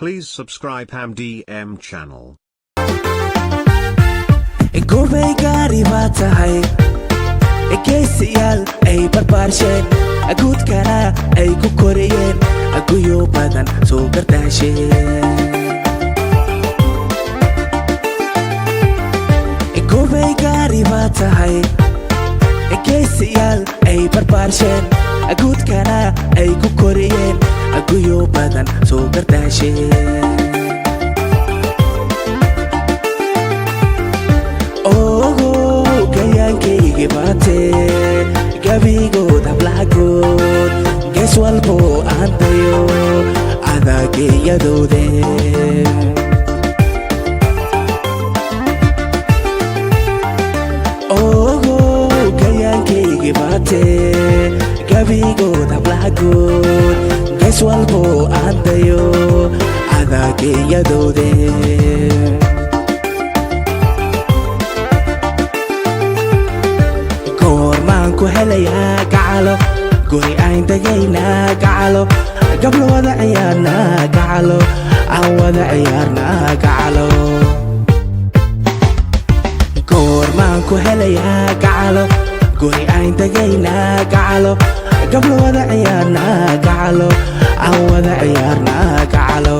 Please subscribe Ham DM channel. Gobay gaari baa tahay, geesiyaal ay barbaarsheen, guudkana ay ku koriyeen, guyo badan soo gardaasheen. Gobay gaari baa tahay, geesiyaal ay barbaarsheen, guudkana ay ku koriyeen, guyo badan soo gardaasheen. Ogo gayaankaygi baatee, gabigood hablahagood, gees walbo aan dayo adaageeyadoode. Ogo gayaankaygi baatee, gabigood hablahagood, gees walbo aan dayo adaageeyadoode. Goormaan ku helayaa gacalo, guri aan degaynaa gacalo, gablo wada ciyaarnaa gacalo, aan wada ciyaarnaa gacalo? Goormaan ku helayaa gacalo, guri aan degaynaa gacalo, gablo wada ciyaarnaa gacalo, aan wada ciyaarnaa gacalo?